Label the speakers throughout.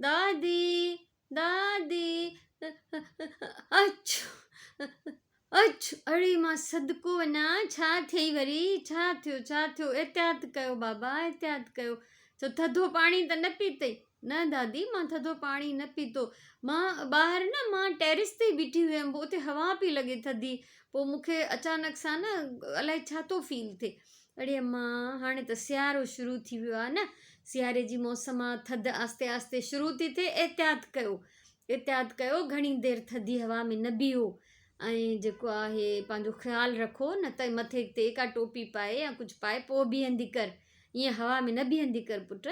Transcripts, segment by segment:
Speaker 1: دادي دادي اچ اچ اڙي مان صدقو وڃان ڇا ٿئي وري ڇا ٿيو ڇا ٿيو احتياط ڪيو بابا احتياط ڪيو ڇو ٿڌو پاڻي ته نه پيتئي نه دادي مان ٿڌو پاڻي نه پيتو مان ٻاهر نه مان ٽيرس تي بيٺي هيم پوء اتي هوا پئي لڳي ٿڌي پوء مون کي اچانڪ سان نه الائي ڇا ٿو فيل ٿئي اڙي اما هاڻي ته سيارو شروع ٿي ويو آهي نه سياري جي موسم آ ٿڌ آهستي آهستي شروع ٿي ٿئي احتياط ڪيو احتياط ڪيو گهڻي دير ٿڌي هوا ۾ نه بيهو ۽ جيڪو آهي پنهنجو خيال رکو نه ته مٿي تي ڪا ٽوپي پائي يا ڪجهه پائي پوء بيهندي ڪر ائين هوا ۾ نه بيهندي ڪر پٽ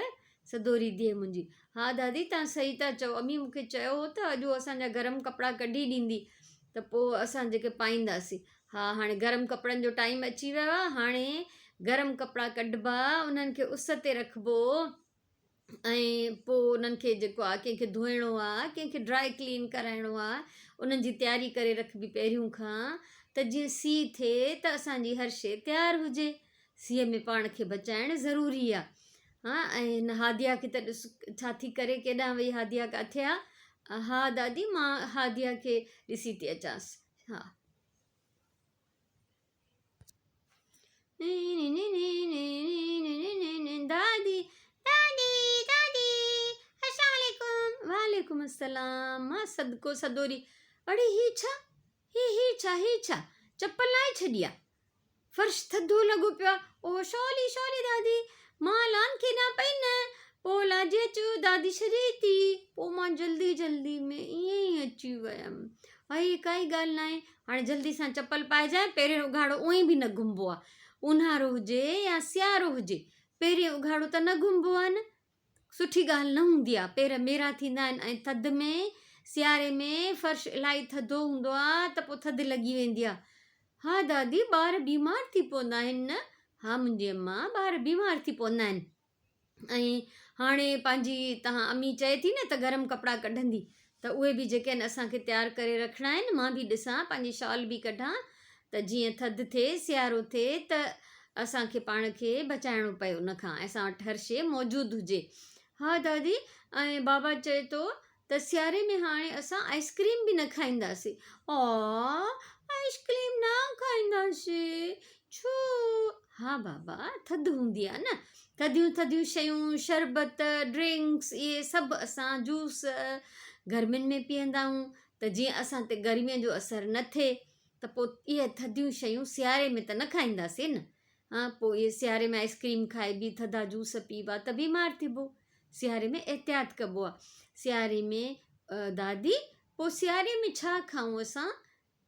Speaker 1: سدوري ڌيء منهنجي. ها دادي توهان صحيح ٿا چئو امي مون کي چيو هو ته اڄ هو اسان جا گرم ڪپڙا ڪڍي ڏيندي ته پوء اسان جيڪي پائينداسين. ها هاڻي گرم ڪپڙن جو ٽائيم اچي ويو آهي هاڻي گرم ڪپڙا ڪڍبا انهن کي اس تي رکبو ۽ پوء انهن کي جيڪو آهي ڪنهن کي ڌوئڻو آهي ڪنهن کي ڊرائي ڪلين ڪرائڻو آهي انهن جي تياري ڪري رکبي پهريون کان ته جيئن سيء ٿئي ته اسان جي هر شيء تيار هجي. سيء ۾ پاڻ کي بچائڻ ضروري آ. ها ۽ هن هاديه کي ته ڏس ڇا ٿي ڪري ڪيڏانهن وئي هاديه ڪاٿي آ؟ ها دادي مان هاديه کي ڏسي ٿي اچانس. ها. دادي دادي دادي السلام عليڪم وعليڪم السلام مان صدقو صدوري اڙي هي ڇا هي هي ڇا هي ڇا چپل لاهي ڇڏي آ فرش ٿڌو لڳو پيو آ. او شولي شولي دادي مان لان کيڏان پئي نه پوء لاجي چيو دادي ڇڏي ٿي پوء مان جلدي جلدي ۾ ائين ئي اچي ويم. ائي ڪائي ڳالهه ناهي هاڻي جلدي سان چپل پائجانء پيرين اگهاڙو اونئين به نه گهمبو آ اونهارو هجي يا سيارو هجي پيرين اگهاڙو ته نه گهمبو آ نه. سٺي ڳالهه نه هوندي آ پير ميرا ٿيندا آهن ۽ ٿڌ ۾ سياري ۾ فرش الاهي ٿڌو هوندو آ ته پوء ٿڌ لڳي ويندي آ. ها دادي ٻار بيمار ٿي پوندا آهن نه؟ ها منهنجي اما ٻار بيمار ٿي پوندا آهن ۽ هاڻي پنهنجي تهان امي چئي ٿي نه ته گرم ڪپڙا ڪڍندي ته اهي به جيڪي آهن اسان کي تيار ڪري رکڻا آهن مان به ڏسان پنهنجي شال به ڪڍان ته جيئن ٿڌ ٿئي سيارو ٿئي ته اسان کي پاڻ کي بچائڻو پئي ان کان ۽ اسان وٽ هر شيء موجود هجي. ها دادي ۽ بابا چئي ٿو ته سياري ۾ هاڻي اسان آئس ڪريم به نه کائينداسين. آ آئس ڪريم نه کائينداسين ڇو؟ ها بابا ٿڌ هوندي آهي نه ٿڌيون ٿڌيون شيون شربت ڊرنڪس اهي سڀ اسان جوس گرمين ۾ پيئندا آهيون ته جيئن اسان تي گرميء جو اثر نه ٿئي ته پوء اهي ٿڌيون شيون سياري ۾ ته نه کائينداسين نه. ها پوء اهي سياري ۾ آئس ڪريم کائبي، ٿڌا جوس پيئبا ته بيمار ٿيبو. سياري ۾ احتياط ڪبو آهي. سياري ۾ دادي پوء سياري ۾ ڇا کائون اسان؟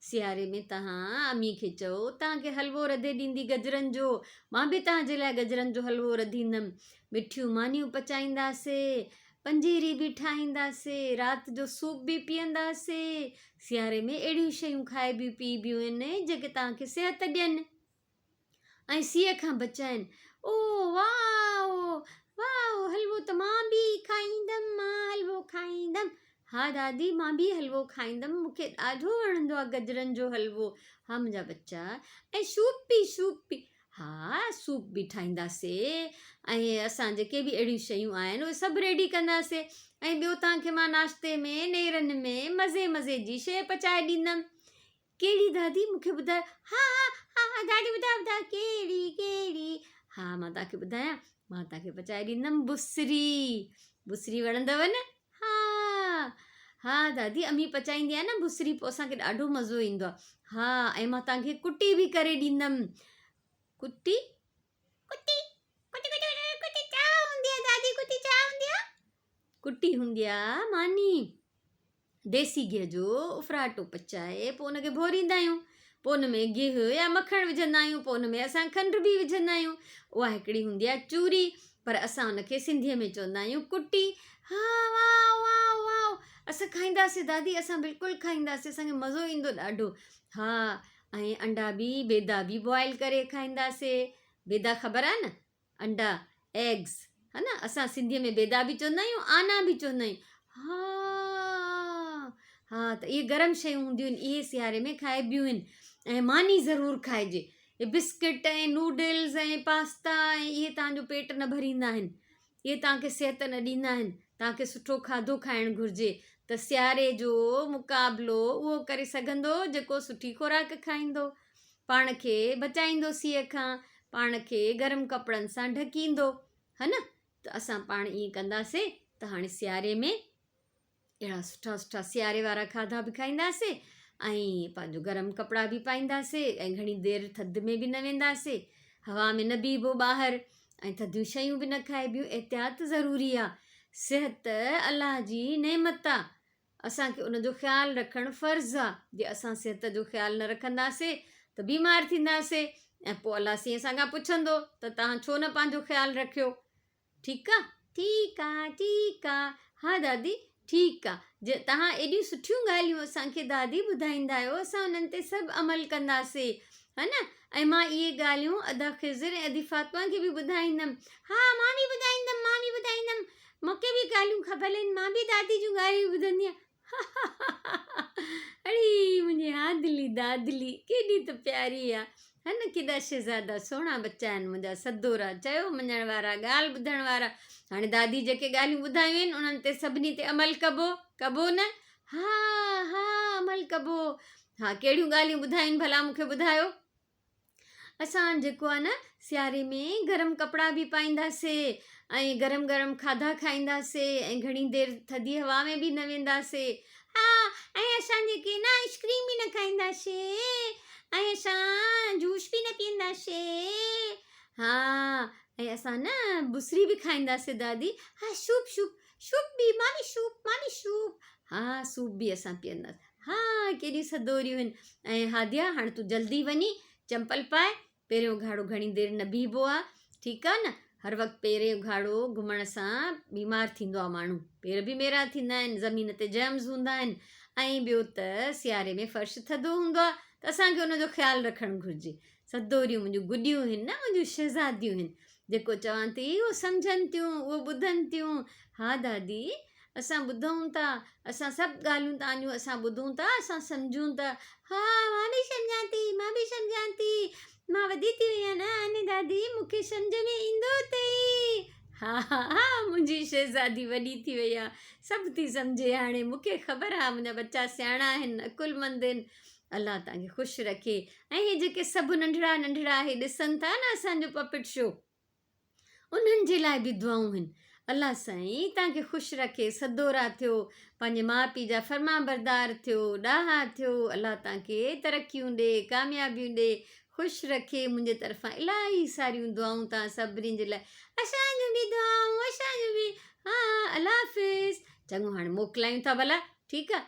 Speaker 1: سياري ۾ توهان امي کي چئو توهان کي حلوو رڌي ڏيندي گجرن جو. مان به توهان جي لاء گجرن جو حلوو رڌيندم. مٺيون مانيون پچائينداسي. پنجيري به ٺاهينداسي، رات جو سوپ به پيئنداسي. سياري ۾ اهڙيون شيون کائبيون پيئبيون آهن، جيڪي توهان کي صحت ڏين ۽ سيء کان بچائين. او واء! واء! حلوو ته مان به کائيندم، مان حلوو کائيندم. ها دادي، مان به حلوو کائيندم، مون کي ڏاڍو وڻندو آهي گجرن جو حلوو. ها منهنجا ٻچا، ۽ سوپ به، سوپ به. ها سوپ به ٺاهينداسي ۽ اسان جيڪي به اهڙيون شيون آهن اهي سڀ ريڊي ڪنداسي ۽ ٻيو توهان کي مان ناشتي ۾ نيرن ۾ مزي مزي جي شيء پچائي ڏيندم. ڪهڙي دادي مون کي ٻڌايو. ها ها ها ها دادي ٻڌايو ٻڌايو ڪهڙي ڪهڙي. ها مان توهان کي ٻڌايان مان توهان کي پچائي ڏيندم بسري. بسري وڻندو نه؟ ها ها دادي امي پچائيندي آهي نه بسري پوء اسان کي ڏاڍو مزو ايندو آهي ها ۽ مان توهان کي ڪٽي به ڪري ڏيندم ڪٽي ڪٽي ڪٽي ڪٽي ڪٽي ڇا هوندي آهي دادي ڪٽي ڇا هوندي آهي ڪٽي هوندي آهي ماني ديسي گيهه جو اڦراٽو پچائي پوء ان کي ڀوريندا آهيون پوء ان ۾ گيهه يا مکڻ وجهندا آهيون پوء ان ۾ اسان کنڊ به وجهندا آهيون اها هڪڙي هوندي آهي چوري پر اسان ان کي سنڌيء ۾ چوندا آهيون ڪٽي. ها واء واء واء اسان کائينداسين دادي اسان بلڪل کائينداسين اسان کي مزو ايندو ڏاڍو ها ۽ انڊا به بيدا به بوائل ڪري کائينداسين بيدا خبر آهي نه انڊا Eggs ها نه اسان سنڌيء ۾ بيدا به چوندا آهيون آنا به چوندا آهيون ها ها ته اهي گرم شيون هونديون آهن اهي سياري ۾ کائبيون آهن ۽ ماني ضرور کائجي اهي بسڪٽ ۽ نوڊلز ۽ پاستا ۽ اهي توهان جو پيٽ نه ڀريندا آهن. اهي توهان کي صحت نه ڏيندا آهن. توهان کي سٺو کاڌو کائڻ گهرجي ته سياري جو مقابلو اهو ڪري سگهندو جيڪو سٺي خوراڪ کائيندو. پاڻ کي بچائيندو سيء کان، پاڻ کي گرم ڪپڙن سان ڍڪيندو. ها نه؟ ته اسان پاڻ ائين ڪنداسين ته هاڻي سياري ۾ اهڙا سٺا سٺا سياري وارا کاڌا به کائينداسي ۽ پنهنجو گرم ڪپڙا به پائينداسي ۽ گهڻي دير ٿڌ ۾ به نه وينداسي هوا ۾ نه بيهبو ٻاهر ۽ ٿڌيون شيون به نه کائبيون احتياط ضروري آ صحت الله جي نعمت آ اسان کي ان جو خيال رکڻ فرض آ جي اسان صحت جو خيال نه رکنداسي ته بيمار ٿينداسي ۽ پوء الله سائين اسان کان پڇندو ته توهان ڇو نه پنهنجو خيال رکيو ٺيڪ آ؟ ٺيڪ آ، ٺيڪ آ. ها دادي، ٺيڪ آ. جي توهان ايڏيون سٺيون ڳالهيون اسان کي دادي ٻڌائيندا آهيو، اسان انهن تي سڀ عمل ڪنداسي. ها نه؟ ۽ مان اهي ڳالهيون ادا خضر ۽ ادي فاطمه کي به ٻڌائيندم. ها، مان به ٻڌائيندم، مان به ٻڌائيندم. مون کي به ڳالهيون خبر آهن، مان به دادي جون ڳالهيون ٻڌندي آهيان. اڙي منهنجي هادلي دادلي ڪيڏي ته پياري آ. ها نه ڪيڏا شهزادا سهڻا ٻچا آهن منهنجا سدورا چيو مڃڻ وارا ڳالهه ٻڌڻ وارا. هاڻي دادي جيڪي ڳالهيون ٻڌايون آهن انهن تي سڀني تي عمل ڪبو ڪبو نه؟ ها ها عمل ڪبو. ها ڪهڙيون ڳالهيون ٻڌايون ڀلا مون کي ٻڌايو. اسان جيڪو آهي نه سياري ۾ گرم ڪپڙا به پائينداسي ۽ گرم گرم کاڌا کائينداسي ۽ گهڻي دير ٿڌي هوا ۾ به نه وينداسي ها ۽ اسان جيڪي نه آئس ڪريم به نه کائينداسي ۽ اسان جوس به نه پيئنداسي ها ۽ اسان نه بسري به کائينداسي دادي ها سوپ سوپ سوپ به مامي سوپ مامي سوپ ها سوپ به اسان پيئنداسي ها ڪيڏيون سدوريون هن ۽ هاديا هاڻ تون جلدي وڃي چمپل پاء پيرين اگهاڙو گهڻي دير نه بيهبو آ ٺيڪ آ نه هر وقت پيرين اگهاڙو گهمڻ سان بيمار ٿيندو آ ماڻهو پير به ميرا ٿيندا آهن زمين تي جرمز هوندا آهن ۽ ٻيو ته سياري ۾ فرش ٿڌو هوندو آ ته اسان کي ان جو خيال رکڻ گهرجي سدوريون منهنجون گڏيون هن نه منهنجون شهزاديون هن جيڪو چوان ٿي اهو سمجهن ٿيون اهو ٻڌن ٿيون ها دادي اسان ٻڌون ٿا، اسان سڀ ڳالهيون توهان جون اسان ٻڌون ٿا، اسان سمجهون ٿا. ها مان به سمجهان ٿي، مان به سمجهان ٿي، مان وڏي ٿي وئي آهيان نه هاڻي دادي مون کي سمجهه ۾ ايندو اٿئي. ها ها ها منهنجي شهزادي وڏي ٿي وئي آهي، سڀ ٿي سمجهي هاڻي، مون کي خبر آهي منهنجا ٻچا سياڻا آهن، عقلمند آهن، الله توهان کي خوش رکي. ۽ هي جيڪي سڀ ننڍڙا ننڍڙا هي ڏسن ٿا نه اسان جو پپٽ شو، انهن جي لاء به دعائون هن. الله سائين توهان کي خوش رکي، سدورا ٿيو، پنهنجي ماء پيء جا فرمانبردار ٿيو، ڏاها ٿيو، الله توهان کي ترقيون ڏي، ڪاميابيون ڏي، خوش رکي، منهنجي طرفان الاهي ساريون دعائون توهان سڀني جي لاء، اسان جون به دعائون، اسان جون به، ها الله حافظ، چڱو هاڻي موڪلايون ٿا ڀلا، ٺيڪ آ.